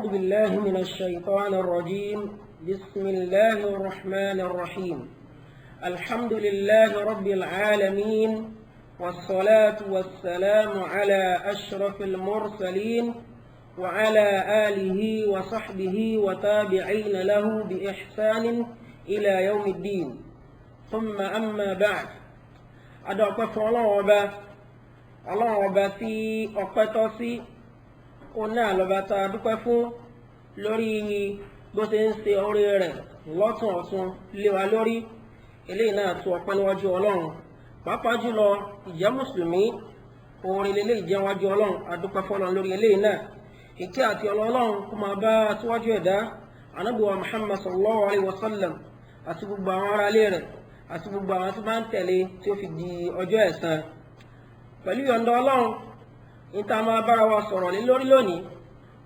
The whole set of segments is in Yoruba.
أعوذ بالله من الشيطان الرجيم. بسم الله الرحمن الرحيم. الحمد لله رب العالمين، والصلاة والسلام على أشرف المرسلين وعلى آله وصحبه وتابعين له بإحسان إلى يوم الدين. ثم أما بعد. Adọ́pẹ́ fún Ọlọ́run Ọba. Ọlọ́run Ọba tí ọpẹ́ tọ́ sí, òun náà lọ́ba tá a dúpẹ́ fún lórí bó ṣe ń ṣe orí rẹ̀ lọ́tún ọ̀tún lé wa lórí. Eléyìí náà tó ọpẹ́ níwájú Ọlọ́run, pàápàá jùlọ ìjẹ́ mùsùlùmí, orin lélẹ́yìí jẹ́ wájú Ọlọ́run. Adúpẹ́ fọlọ́run lórí eléyìí náà. Ìkẹ́ àti Ọlọ́run kó máa bá aṣíwájú ẹ̀dá Ànábì wa Muhammad sallallahu alayhi wa sallam àti gbogbo àwọn ará ilé rẹ̀ àti gbogbo àwọn tó máa ń tẹ̀lé tí ó fi di ọjọ́ ẹ̀san. Pẹ̀lú ìyọ̀ǹda Ọlọ́run, níta máa bára wa sọ̀rọ̀ lé lórí lónìí,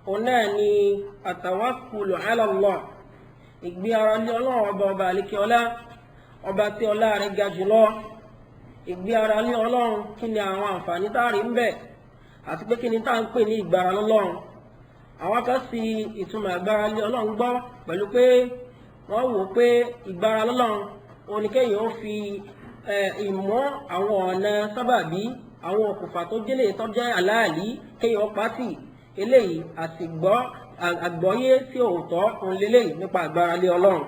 òun náà ni àtawakkulu ala Allah, ìgbé ara lé Ọlọ́run Ọba, ọba àlékè ọlá, ọba tí ọlá rẹ̀ ga jùlọ. Ìgbé ara lé Ọlọ́run, kí ni àwọn àǹfààní tá a rí ń bẹ̀, àti pé kí ni tá à ń pè ní ìgbára lọ́lọ́run? Àwọn kan sì ìtumọ̀ ìgbára lé Ọlọ́run gbọ́ pẹ̀lú pé wọ́n wò pé ìgbára lọ́lọ́run oníkẹ́yìn ó fi ìmọ̀ àwọn ọ̀nà sábàbí, àwọn òkùnfà tó délé tó jẹ́ àláàlí, kéèyàn pàtì. Eléyìí àtìgbọ́ àgbọ́yé tí òótọ́ òun lélẹ́yìí nípa ìgbára lé Ọlọ́run.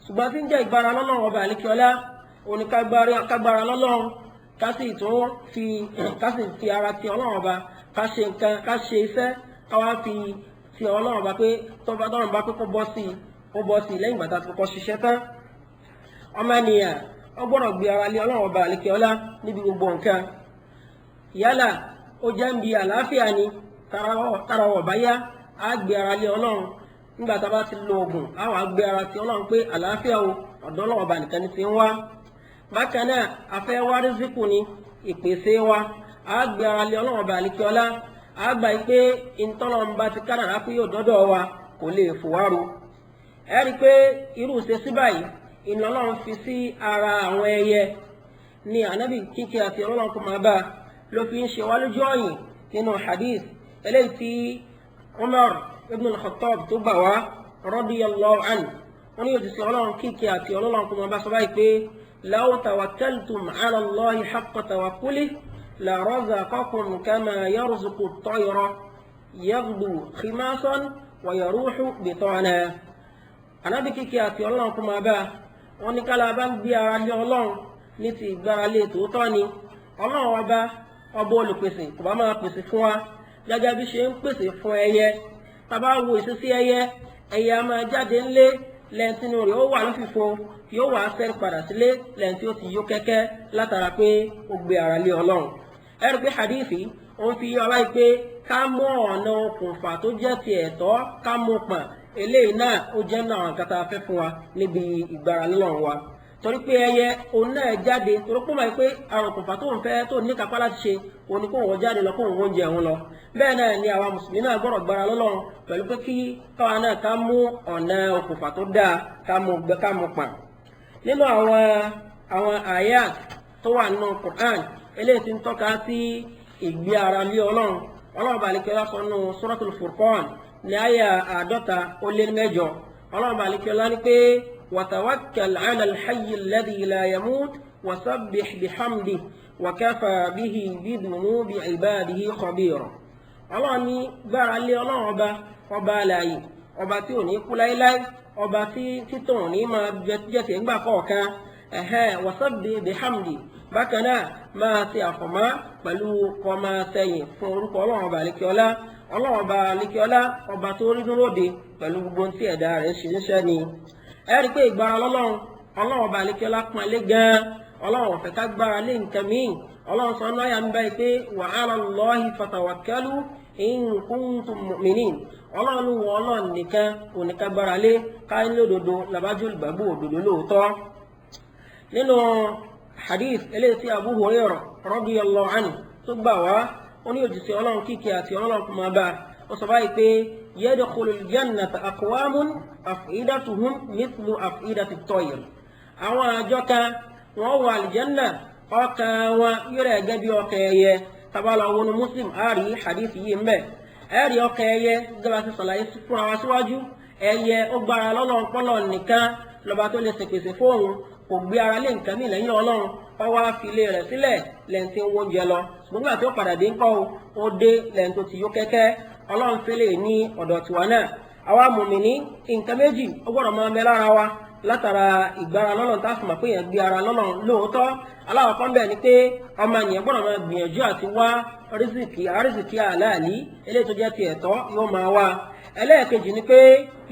Ṣùgbọ́n tí ń jẹ́ ìgbára lọ́lọ́run Ọba àlékiọlá, oníkágbára lọ́lọ́run, ká sì tún fi ká sì fi ara ti Ọlọ́run Ọba, ká ṣe nǹkan, ká ṣe iṣẹ́, ká wá fi ti Ọlọ́run Ọba pé tọ́ba tọ́run bá pé kó bọ́ sí i, ó bọ́ sí i lẹ́yìn ìgbà tá a ti kọ́kọ́ ṣiṣẹ́ tán. Ọmọ ènìyàn ó gbọ́dọ̀ gbé ara lé Ọlọ́run Ọba àlékiọlá níbi gbogbo nǹkan. Yálà ó jẹ́ ń bi àlàáfíà ni, tára wọ̀ bá yá, á gbé ara lé Ọlọ́run. Nígbà tá a bá ti lo oògùn, á wàá gbé ara ti Ọlọ́run pé àlàáfíà o, ọ̀dọ̀ Ọlọ́run Ọba nìkan ni ti ń wá. Bákan náà, a fẹ́ wá rísíkù ni, ìpèsè wa, á gbé ara lé Ọlọ́run Ọba àlékiọlá. Á gbà pé ìtọ́lọ́run bá ti kádàrá pé yóò dọ́dọ̀ wa, kò lè fò wá ru. Ẹ rí i pé irú ìṣesí báyìí ìnà Ọlọ́run fi sí ara àwọn ẹyẹ ni Ànábì kíkẹ́ àti Ọlọ́run kò máa bá a ló fi ń ṣe wá lójú ọ̀yìn nínú hadith eléyìí tí Umar ibn al-Khattab tó gbà wá radiyallahu anhu. Wọn ní òtítọ́ Ọlọ́run kíkẹ́ àti Ọlọ́run kò máa bá sọ báyìí pé law tawakkaltum ala Allahi haqqa tawakkulihi la razaqakum kama yarzuqu at-tayra yaghdu khimasan wa yaruhu bitana. Ànábì kíkẹ́ àti Ọlọ́run kò máa bá wọn ní kálá bá ń gbé ara lé Ọlọ́run ní ti ìgbára lé tòótọ́ ni, Ọlọ́run Ọba, ọba olùpèsè, kò bá máa pèsè fún wa gẹ́gẹ́ bí ṣe ń pèsè fún ẹyẹ. Tá bá wo ìṣesí ẹyẹ, ẹyẹ a máa jáde ńlé lẹ́yìn tí inú rẹ̀ ó wà lófìfo, yóò wá sẹ́rí padà sílé lẹ́yìn tí ó ti yó kẹ́kẹ́, látara pé ó gbé ara lé Ọlọ́run. Ẹ rí pé hadithi ó ń fi yé wa báyìí pé ká mú ọ̀nà okùnfà tó jẹ́ ti ẹ̀tọ́, ká mú pọ̀n. Eléyìí náà ó jẹ́ náà àwọn nǹkan tá a fẹ́ fún wa níbi ìgbára lọ́lọ́run wa, torí pé ẹyẹ òun náà jáde torí pé máa pé àwọn òkùnfà tó ń fẹ́ tó ní kápá láti ṣe òun ni kó wọ́n jáde lọ kó wọ́n oúnjẹ òun lọ. Bẹ́ẹ̀ náà ni àwa mùsùlùmí náà gbọ́dọ̀ gbára lọ́lọ́run pẹ̀lú pé kí káwa náà ká mú ọ̀nà òkùnfà tó dáa, ká mú gbẹ, ká mú pọ̀n. Nínú àwọn àyàt tó wà nínú Qur'an eléyìí tí ń tọ́ka sí ìgbé ara lé Ọlọ́run, Ọlọ́run balikẹ́lá sọ nínú Suratul Furqan ní àyà 58, Ọlọ́run balikẹ́lá ní pé وتوكل على الحي الذي لا يموت وسبح بحمده وكفى به بذنوب عباده خبيرا. Ọlọ́run ní gbára lé Ọlọ́run Ọba, ọba alààyè, ọba tí ò ní kú láéláé, ọba tí títàn ní máa jẹ́ tiẹ̀ ńgbà kọ̀ọ̀kan. Ẹ̀hẹ́n, wasabbih bihamdi, bákan náà máa ṣe àfọ̀mọ́ pẹ̀lú kọ́ máa sẹ́yìn fún orúkọ Ọlọ́run Ọba àlékiọlá. Ọlọ́run Ọba àlékiọlá, ọba tó rí dúró de pẹ̀lú gbogbo ohun tí ẹ̀dá rẹ̀ ṣe ń ṣẹ́ ni. Ẹ rí i pé ìgbára lọ́lọ́run, Ọlọ́run Ọba àlékiọlá pọ́n lé gan-an. Ọlọ́run ò fẹ́ ká gbára lé nǹkan míì. Ọlọ́run sọ náà yà ń báyìí pé wa ala Allahi fatawakkalu in kuntum mu'minin. Ọlọ́run wọ Ọlọ́run nìkan òníká gbára lé ká ní lódodo làbájú ìgbàgbọ́ òdodo lóòótọ́. Nínú hadith eléyìí tí Abu Hurairah radiyallahu anhu tó gbà wá, ó ní òjìṣẹ́ Ọlọ́run kíkẹ́ àti Ọlọ́run kò máa bá ó sọ báyìí pé yadkhulul jannata aqwamun af'idatuhum mithlu af'idati at-tayr. Àwọn àjọ kan wọ́n wọ àlìjẹ́nà, ọkàn wọn yóò rẹ̀ gẹ́gẹ́ bí ọkàn ẹyẹ. Tabala wọnú Muslim, a rí hadith yìí ń bẹ. Ẹ̀rí ọkàn ẹyẹ gẹ́gẹ́ bá ti sàlàyé fúnra wa síwájú, ẹyẹ ó gbára lọ́lọ́run pọ́lọ́ nìkan lọ́ba tó lè ṣèpèsè fóun, kò gbé ara lé nǹkan mí lẹ́yìn Ọlọ́run, ó wá fi ilé rẹ̀ sílẹ̀ lẹ́yìn tí ń wóúnjẹ lọ. Ṣùgbọ́n nígbà tí ó padà dé ńkọ́ o, ó dé lẹ́yìn tó ti yó kẹ́kẹ́. Ọlọ́run fẹ́lẹ̀ ní ọ̀dọ̀ tiwa náà. Àwa mùmìnì nǹkan méjì ó gbọ́dọ̀ máa bẹ lára wa látara ìgbára lọ́lọ́run tá a fi mọ̀ pé èèyàn gbé ara lọ́lọ́run lóòótọ́. Aláwọ̀kọ́ ń bẹ̀ ni pé ọmọ ènìyàn gbọ́dọ̀ máa gbìyànjú àti wá rísìkì àrísìkì àláàlí eléyìí tó jẹ́ ti ẹ̀tọ́ yóò máa wá. Ẹlẹ́ẹ̀kejì ni pé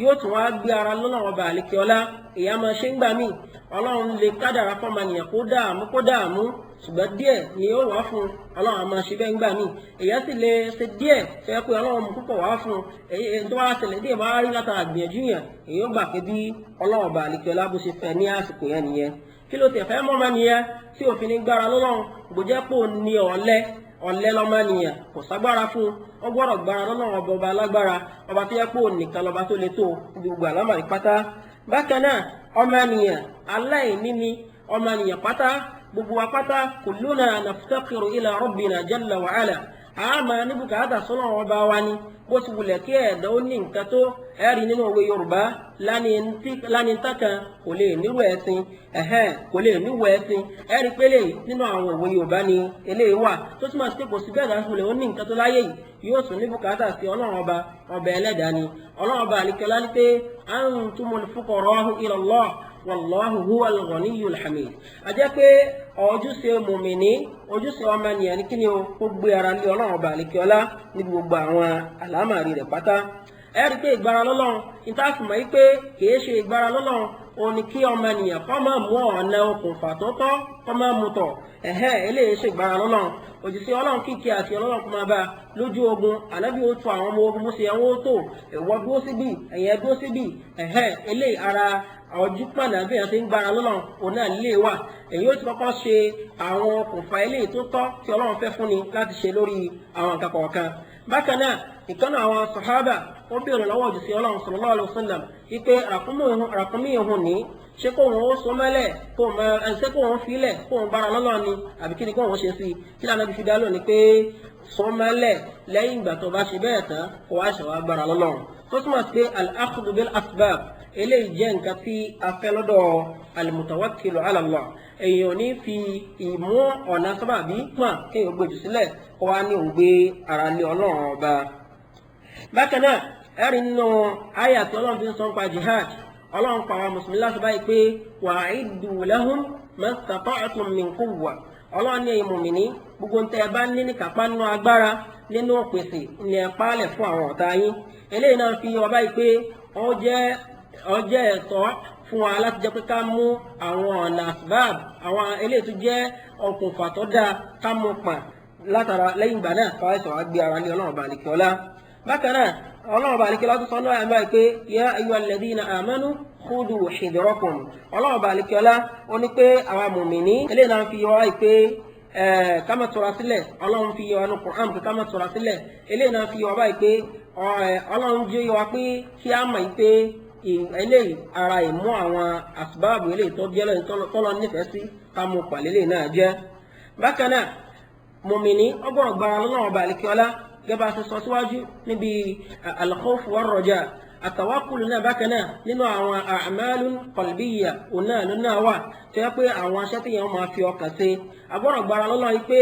yóò tún wá gbé ara lọ́lọ́run ọba àlekèọlá. Èèyàn máa ṣe ń gbà míì, Ọlọ́run lè kádàrá fọmọnìyàn kó dààmú kó dààmú, ṣùgbọ́n díẹ̀ ni ó wá fún un, Ọlọ́run á máa ṣe bẹ́ẹ̀ ń gbà míì. Èèyàn sì lè ṣe díẹ̀ tó yẹ pé Ọlọ́run mú púpọ̀ wá fún un. Èyí tó wá ṣẹlẹ̀ díẹ̀ bá rí látara gbìyànjú yẹn, èyí ó gbà pé bí Ọlọ́run ọba àlekèọlá bó ṣe fẹ́ ní àsìkò yẹn nìyẹn. Kí ló tẹ̀ fẹ́ mọ́ ọmọ nìyẹn tí òfin ní gbára lọ́lọ́run? Gbòjẹ́pò ní ọ̀lẹ ọ̀lẹ lọ́mọnìyàn, kò ságbára fún un, ó gbọ́dọ̀ gbára lọ́lọ́run ọba ọba alágbára, ọba tó yẹ pé òun nìkan lọ́ba tó le tó gbogbo àlámọ̀rí pátá. Bákan náà ọmọnìyàn aláìní ni ọmọnìyàn pátá, gbogbo wa pátá kulluna naftaqiru ila rabbina jalla wa ala. A máa ní bùkátà sọ́nà ọba wa ni, bó ti wulẹ̀ kí ẹ̀dá ó ní nǹkan tó ẹ̀rí nínú òwe Yorùbá lánìntàkan kò lè nírú ẹ̀sìn, ẹ̀hẹ́n kò lè níwò ẹ̀sìn. Ẹ̀rí pélé nínú àwọn òwe Yorùbá ni eléyìí wà, tó túmọ̀ sí pé kò sí bẹ́ẹ̀ dáhùn lè ó ní nǹkan tó láyé yìí yóò tún ní bùkátà sí Ọlọ́run ọba, ọba ẹlẹ́dàá ni. Ọlọ́run ọba àlìkẹ́lá ní pé antumul fuqara'u ila Allah wallahu huwal ghaniyyul hamid. A jẹ́ pé ojúṣe mùmìnì, ojúṣe ọmọnìyàn ní kíni o, kó gbé ara lé Ọlọ́run ọba àlìkẹ́lá níbi gbogbo àwọn àlámàrí rẹ̀ pátá. Ẹ rí i pé ìgbára lọ́lọ́run ìtàkùnmọ̀ yìí pé kìí ṣe ìgbára lọ́lọ́run òun ni kí ọmọnìyàn kọ́ máa mú ọ̀nà okùnfà tó tọ́ kọ́ máa mú tọ̀, ẹ̀hẹ́ eléyìí ṣe ìgbára lọ́lọ́run. Òjìṣẹ́ Ọlọ́run kíkẹ́ àti Ọlọ́run kó máa bá lójú ogun, ànábì ó tu àwọn ọmọ ogun bó ṣe yẹ wọ́n tó, ìwọ dúró síbì, ẹ̀yẹ dúró síbì, ẹ̀hẹ́ eléyìí ara ọjú pàdé bí èèyàn ṣe ń gbára lọ́lọ́run òun náà lè wà. Èyí ó ti kọ́kọ́ ṣe àwọn okùnfà eléyìí tó tọ́ tí Ọlọ́run fẹ́ fúnni láti ṣe lórí àwọn nǹkan kọ̀ọ̀kan. Bákan náà ìkànnì àwọn sàhábà ó béèrè lọ́wọ́ òjìṣẹ́ Ọlọ́run sallallahu alaihi wasallam wípé ràkúnmí òun ní ṣé kóun ó so mọ́lẹ̀ kó máa ṣé kóun filẹ̀ kóun bára lọ́lọ́ ni àbí kí ni kóun ṣe sí i? Kí lànà bí fi dá lónìí pé so mọ́lẹ̀ lẹ́yìn ìgbà tó bá ṣe bẹ́ẹ̀ tán kó wá ṣe wá gbára lọ́lọ́run. Tó túmọ̀ sí pé al-akhdhu bil asbab eléyìí jẹ́ nǹkan tí a fẹ́ lọ́dọ̀ al-mutawakkilu ala Allah. Èèyàn ní fi ìmú ọ̀nà sábàbí pọ̀n kéèyàn gbèjù sílẹ̀ kó wá ní òun gbé ara lé Ọlọ́run ọba. Bákan náà ẹ̀rí nínú àyà tí Ọlọ́run fi ń sọ nípa jihad, Ọlọ́run pa àwọn mùsùlùmí láti báyìí pé wa'iddu lahum mastata'tum min quwwa. Ọlọ́run ní ẹ̀yin mùmìnì gbogbo ntẹ́ ẹ bá ní ní kápá nínú agbára nínú pèsè ní ẹ pálẹ̀ fún àwọn ọ̀tá yín. Eléyìí náà fi wá báyìí pé ó jẹ́ ẹ̀tọ́ fún wa láti jẹ́ pé ká mú àwọn ọ̀nà asbab àwọn eléyìí tó jẹ́ okùnfà tó dáa ká mú pa látara lẹ́yìn ìgbà náà káwá ìṣọ̀wá gbé ara lé Ọlọ́run ọba àlekèọlá. Bákan náà Ọlọ́run ọba àlekèọlá tó sọ náà báyìí pé ya ayyuhal ladhina amanu khudu hidrakum. Ọlọ́run ọba àlekèọlá ó ní pé àwa mùmìnì eléyìí náà fi wá pé ká má tura sílẹ̀. Ọlọ́run fi wá ní Qur'an pé ká má tura sílẹ̀. Eléyìí náà fi wá báyìí pé Ọlọ́run jẹ́ wá pé kí á mọ̀ pé eléyìí ara ìmú àwọn asbáàbù eléyìí tó jẹ́ lọ́yìn tọ́lọ́ nífẹ̀ẹ́ sí ká mú pàlélẹ̀ náà jẹ́. Bákan náà mùmìnì ọgbọ́n gbára lọ́wọ́ ọba àlekíọ́lá gẹ́gẹ́ bá a ṣe sọ síwájú níbi al-khawf war-raja. Àtàwákùlù náà bákan náà nínú àwọn a'malun qalbiyya òun náà ló náà wà tó yẹ pé àwọn aṣẹ́ tí yẹn máa fi ọkàn ṣe. Agbọ́dọ̀ gbára lọ́lọ́ yìí pé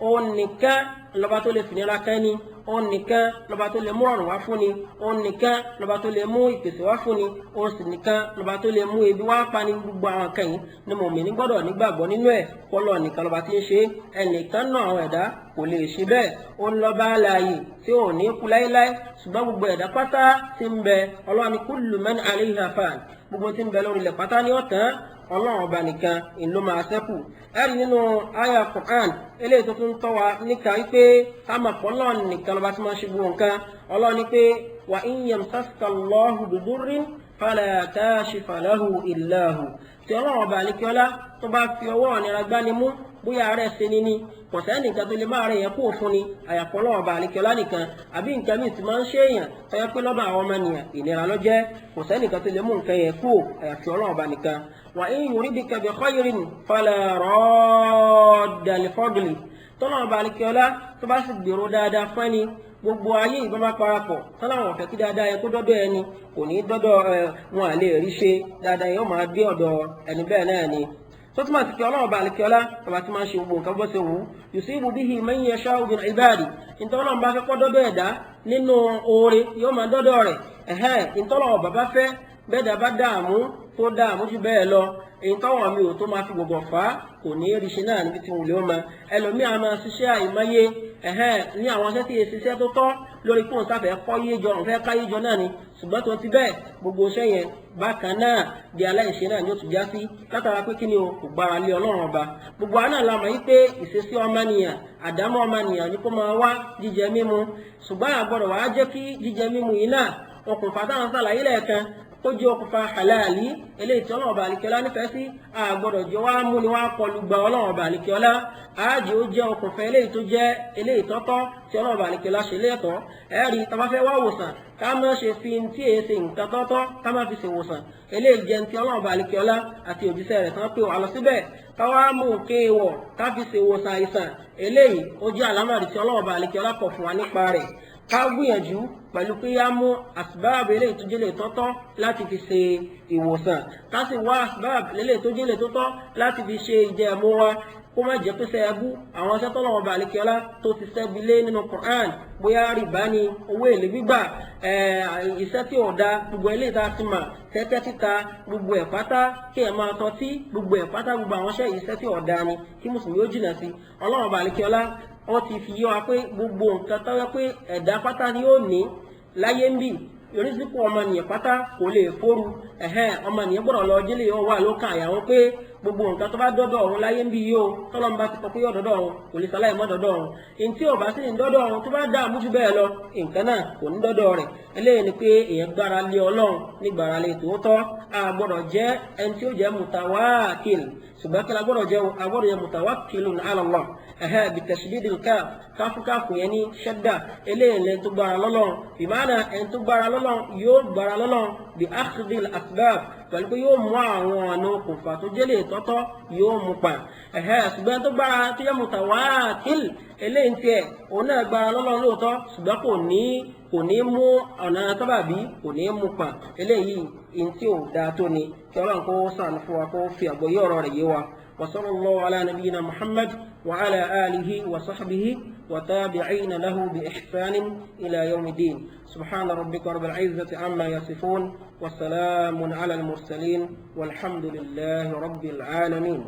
òun nìkan lọ́ba tó lè fìnira kẹ́ni, òun nìkan lọ́ba tó lè mú ọ̀rùn wá fún ni, òun nìkan lọ́ba tó lè mú ìpèsè wá fún ni, òun sì nìkan lọ́ba tó lè mú ebi wá pa ní gbogbo àwọn kan yìí ni mùmínì gbọ́dọ̀ nígbàgbọ́ nínú ẹ̀ kọ́lọ̀ nìkan lọ́ba tí ń ṣe. Ẹnìkan náà àwọn ẹ̀dá kò lè ṣe bẹ́ẹ̀. Òun lọ́ba alààyè tí ò ní kú láéláé, ṣùgbọ́n gbogbo ẹ̀dá pátá tí ń bẹ Ọlọ́run ní kullu man alayha fan, gbogbo tí ń bẹ lórí ilẹ̀ pátá ní ọ̀tán Ọlọ́run ọba nìkan ìlú máa ṣẹ́kù. Ẹ̀rí nínú àyà Qur'an eléyìí tó tún tọ́ wa níka wípé ká máa pọ̀ Ọlọ́run nìkan lọ́ba tí máa ṣe gbogbo nǹkan. Ọlọ́run ní pé wa in yamsaska Allahu bidurrin fala kashifa lahu illa hu. Tí Ọlọ́run ọba àlekíọ́lá tó bá fi ọwọ́ ọ̀nira gbani mú, bóyá àárẹ̀ ṣe ni ni kò sẹ́nìkan tó lè máa rẹ̀ yẹn kó fún ni àyàfọ́ Ọlọ́run ọba àlekíọ́lá nìkan, àbí nǹkan míì tí máa ń ṣe èèyàn tó yẹ pé lọ́dọ̀ àwọn ọmọnìyàn ìnira ló jẹ́, kò sẹ́nìkan tó lè mú nǹkan yẹn kú àyàfi Ọlọ́run ọba nìkan. Wa in yuridka bi khayrin fala radda li fadli. Tọ́lọ́run ọba àlekíọ́lá tó bá sì gbèrò dáadáa fún ẹni, Gbogbo ayé ìbọn bá parapọ̀ tọ́láwọn ọ̀fẹ́ kí dáadáa yẹ kó dọ́dọ̀ ẹni kò ní dọ́dọ̀ wọn à lè rí ṣe dáadáa yóò máa dé ọ̀dọ̀ ẹni bẹ́ẹ̀ náà ni. Tó túmọ̀ sí pé Ọlọ́run bá àlekíọ́lá ọba tí máa ń ṣe gbogbo nǹkan bó ṣe wù ú, yusibu bihi man yasha'u min ibadi. Ìtọ́lọ́run bá fẹ́ kọ́ dọ́dọ̀ ẹ̀dá nínú oore yóò máa dọ́dọ̀ rẹ̀. Ìtọ́lọ́run bàbá fẹ́ bẹ́ẹ̀ dá bá dààmú tó dààmú jù bẹ́ẹ̀ lọ, èyí táwọn mi ò tó máa fi gbogbo fà á kò ní rí ṣe náà níbi tí wọ́n lè ó máa. Ẹlòmíì á máa ṣiṣẹ́ àìmọye ní àwọn iṣẹ́ tí èsì iṣẹ́ tó tọ́ lórí pé òun sáfẹ́ kọ́ yé jọ, òun fẹ́ ká yé jọ náà ni, ṣùgbọ́n tó ti bẹ́ẹ̀ gbogbo iṣẹ́ yẹn bákan náà di aláìṣe náà ni ó tún já sí, látara pé kí ni o kò gbára lé Ọlọ́run ọba. Gbogbo àná la mọ̀ yí pé ìṣesí ọmọnìyàn, àdámọ́ ọmọnìyàn ni kó máa wá jíjẹ mímu, ṣùgbọ́n a gbọ́dọ̀ wá jẹ́ kí jíjẹ mímu yìí náà okùnfà táwọn sàlàyé lẹ́ẹ̀kan tó jẹ́ okùnfà halali eléyìí tí Ọlọ́run ọba àlìkẹ́lá nífẹ̀ẹ́ sí, a gbọ́dọ̀ jẹ́ wá mú ni wá kọlu gba Ọlọ́run ọba àlìkẹ́lá. Ààjì ó jẹ́ okùnfà eléyìí tó jẹ́ eléyìí tọ́tọ́ tí Ọlọ́run ọba àlìkẹ́lá ṣe lẹ́tọ̀ọ́. Ẹ̀rí tá bá fẹ́ wá wòsàn ká má ṣe fi tí èé ṣe nǹkan tọ́tọ́ ká má fi ṣe wòsàn, eléyìí jẹ́ ti Ọlọ́run ọba àlìkẹ́lá àti òjíṣẹ́ rẹ̀ tán pé wà lọ síbẹ̀ ká wá mú kéèwọ̀ ká fi ṣe wòsàn àìsàn, eléyìí ó jẹ́ àlámọ̀rí tí Ọlọ́run ọba àlìkẹ́lá kọ̀ fún wa nípa rẹ̀. Ká gbìyànjú pẹ̀lú pé á mú asbáàbù eléyìí tó jẹ́lẹ̀ tọ́tọ́ láti fi ṣe ìwòsàn, ká sì wá asbáàbù eléyìí tó jẹ́lẹ̀ tọ́tọ́ láti fi ṣe ìjẹ̀mú wa, kó má jẹ́ pé sẹ́ ẹbú àwọn iṣẹ́ tọ́lọ́run ọba àlekíọ́lá tó ti ṣẹ́bi lé nínú Qur'an, bóyá rìbá ni, owó èlé gbígbà, iṣẹ́ tí ò da, gbogbo eléyìí tá a ti mà, tẹ́tẹ́ títa, gbogbo ẹ̀ pátá, kí ẹ̀ máa tọ́tí, gbogbo ẹ̀ pátá, gbogbo àwọn iṣẹ́ iṣẹ́ tí ò da ni kí mùsùlùmí ó jìnà sí. Ọlọ́run ọba àlekíọ́lá wọ́n ti fi yé wa pé gbogbo nǹkan tó yẹ pé ẹ̀dá pátá ni ó ní láyé ń bì, oríṣiríṣi ọmọnìyàn pátá kò lè fóru. Ọmọnìyàn gbọ́dọ̀ lọ délé ó wà lókàn àyà wọn pé gbogbo nǹkan tó bá dọ́dọ̀ ọ̀hún láyé ń bí yìí o, tọ́lọ́run bá ti kọ pé yóò dọ́dọ̀ ọ̀hún kò lè ṣaláì mọ́ dọ́dọ̀ ọ̀hún. Èyí tí ò bá sì ní dọ́dọ̀ ọ̀hún tó bá dààmú jù bẹ́ẹ̀ lọ, nǹkan náà kò ní dọ́dọ̀ rẹ̀. Eléyìí ni pé èèyàn gbára lé Ọlọ́run ní gbára lé tòótọ́. A gbọ́dọ̀ jẹ́ ẹni tí ó jẹ́ mutawakil, ṣùgbọ́n kí la gbọ́dọ̀ jẹ́ o, a gbọ́dọ̀ jẹ́ mutawakilun ala Allah. Bitashdidil kaf, káfúkáfù yẹn ní ṣẹ́dá. Eléyìí lẹ́ni tó gbára lọ́lọ́run, ìmáàna ẹni tó gbára lọ́lọ́run yóò gbára lọ́lọ́run bí akhdhil asbab, pẹ̀lú pé yóò mú àwọn ọ̀nà okùnfà tó jẹ́lẹ̀ tọ́tọ́ yóò mú pa. Ṣùgbọ́n tó gbára tó jẹ́ mutawakil, eléyìí tiẹ̀ òun náà gbára lọ́lọ́run lóòótọ́, ṣùgbọ́n kò ní mú ọ̀nà sábàbí, kò ní mú pa. Eléyìí ìyẹn tí ò dáa tó ni kí Ọlọ́run kó ṣàánú fún wa, kó fi àgbọ́yé ọ̀rọ̀ rẹ̀ yé wa. وصلى الله على نبينا محمد وعلى آله وصحبه وتابعين له بإحسان إلى يوم الدين. سبحان ربك رب العزة عما يصفون وسلام على المرسلين والحمد لله رب العالمين.